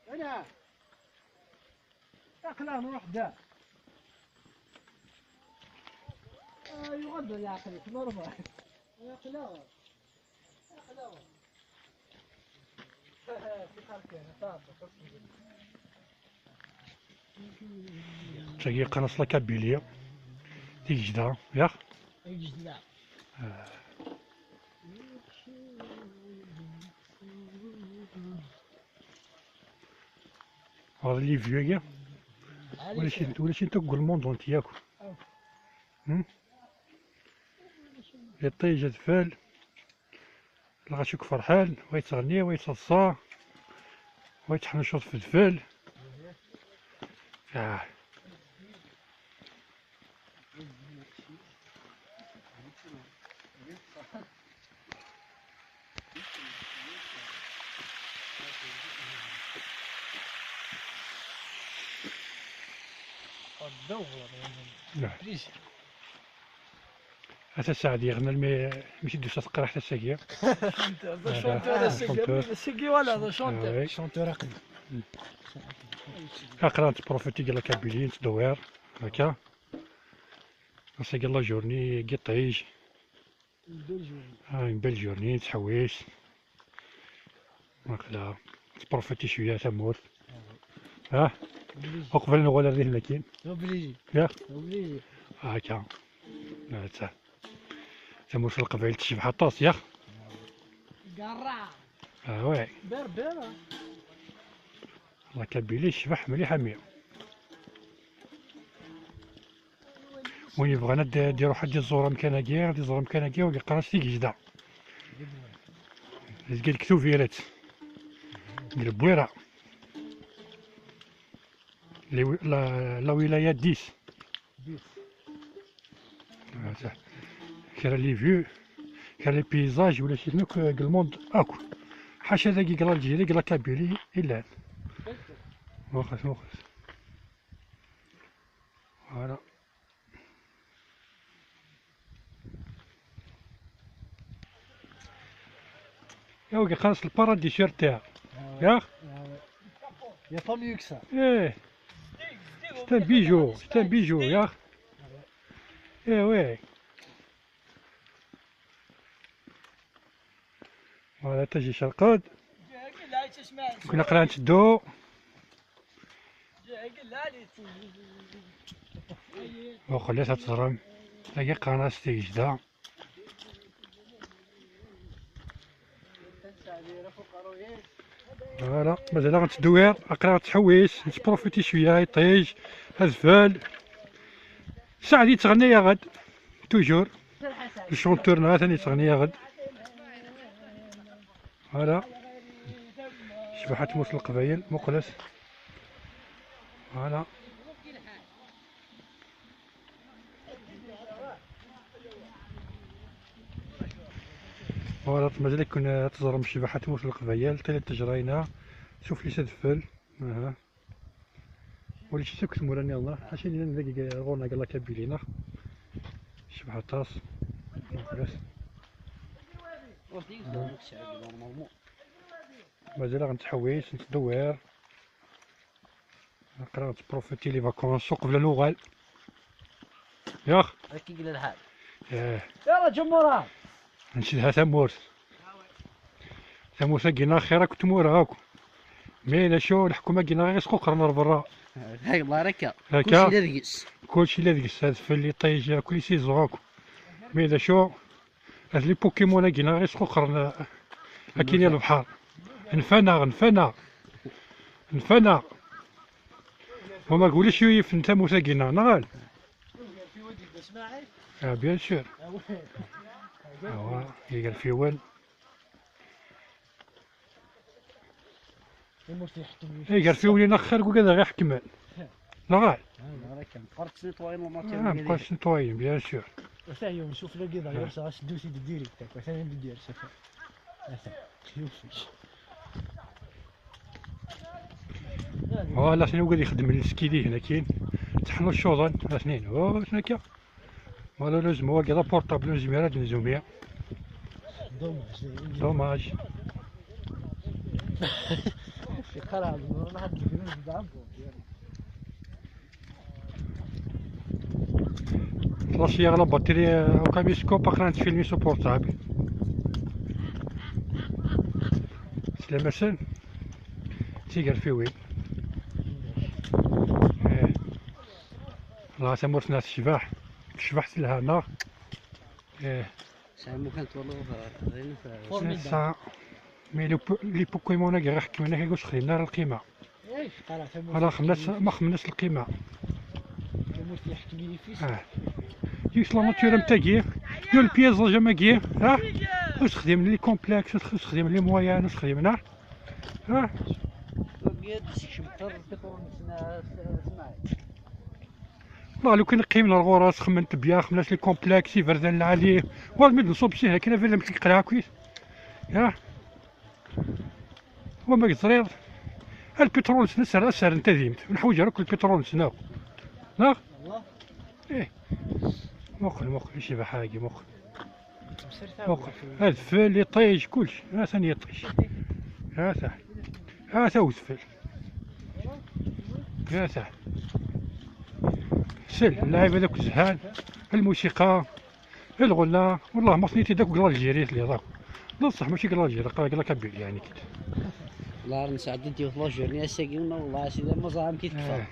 انا اقلع نروح دا يغدر العقل normal. اقلع اقلع تاقي قناص la Kabylie تيجدا ياك تيجدا. هذا les vues كاع ولا شي تقول ال monde entier ياك. يطيج الفال الغاشوك فرحان ويتغني ويتصا ويتحنشط في الفال. نعم. حتى سعد يغنى ماشي دوسا تقرا حتى الساقية. chanteur الساقية ولا هذا chanteur chanteur عقل. اقرا تبروفيتي ديال la Kabylie تدوير هكا نسيق la journée كي طيج une belle journée تحويس هكذا تبروفيتي شوية تموت. ها وقبل نغولا ريه لكن obligé ياك obligé هكا تا تموت القبائل تشبح طاس ياك قرع oui بربره la Kabylie شبح مليحة مية. وين يبغى ديرو حد الزورة مكانها كاع دي زورة مكانها كاع ويقرا تيك جدا تلقى الكتوفيرات ديال البويرة la ولاية 10 كرا les vues كرا les paysages ولا شي نوك ال monde اكو حاشا ذاك قلا l'Algérie قلا Kabylie الا واخا واخا voilà. يا وكي خلاص ال paradis sur terre ياك y a pas mieux que ça. ايه c'est un bijou c'est un bijou ياك. ايه oui voilà تجي شرقاد كنا قرا نشدو وخليتها تزرم تلاقي قناة تيجدا. voilà مازال غنتدوير اقرا تحويس نتبروفيتي شوية يطيج هذفال سعد يتغني يا غد toujours ال chanteur نهار ثاني يتغني يا غد. voilà شبحة موس القبايل مقلس. voilà voilà مازال كنا تزرم شبحة موس القبايل طيلة تجرينا شوف لي تدفل. ولا شي سكت موراني الله عشان ذاك غورنا قال لك بيلينا شبحة طاس مقلس. مازال غنتحويس نتدوير نقرا نتبروفيتي les vacances قبل نوغال ياخ هاكي قال الحال. ايه يلا جمهور نشدها تمورت تمورت كينا خير كنت مور هاكو mais شو الحكومة كينا غير سقو قرنا برا هاي الله ركا هكا كلشي لا دقس كلشي لا دقس هاد في طيج كل saison هاكو mais شو هاد les Pokémon كينا غير سقو قرنا كاين البحر نفانا نفانا نفانا وما قوليش يف نتا موسى كينا نغال. Bien sûr اوا يقال في وين يقال في ولينا خير وكذا غير حكمان نغال. بقات nettoyer bien sûr. وثاني نشوف لا كذا يرسى دوسي direct وثاني ندير سفر voilà شنو قال يخدم السكيدي هنا كاين تحنو الشوطان اثنين او شنو كا malheureusement كذا portable نزميرات نزومية. dommage. dommage. في قرع ما حد خلاص يا la batterie au caméscope اخرى نتفيلمي sur portable. سلامة تيقر في وين. إيه. الله تمرتنا الشباح شبحت لها نار. إيه. ساعة كانت والله غير سا mais les Pokémon كاع حكمنا كيقولش خدينا القيمة. راه خمناش ما خمناش القيمة. يوش la nature متاكي يو ال paysage ماكي ها واش خدم les complexes واش خدم les moyens واش خدمنا ها. والله لو كان قيمنا الغراس خمنت بيا خمناش les complexes بردان العالي والميد نصوب شي كاين فيلا مثل قلعه كويس ها هو ما كزرير البترول سنسر اسر انت ديمت نحوج راك البترول سناو لا ايه مقل مقل شي بحاجة مقل مقل هذا فل يطيش كلشي ها ثاني يطيش هذا هذا وزفل هذا سل اللاعب هذاك الزهان الموسيقى الغنى والله ما صنيتي داك l'Algérie اللي ضاك لا صح ماشي l'Algérie قال la Kabylie يعني كده. والله راه نسعد انت في l'Algérie ساكن والله سيدي ما زعما كيتكفى.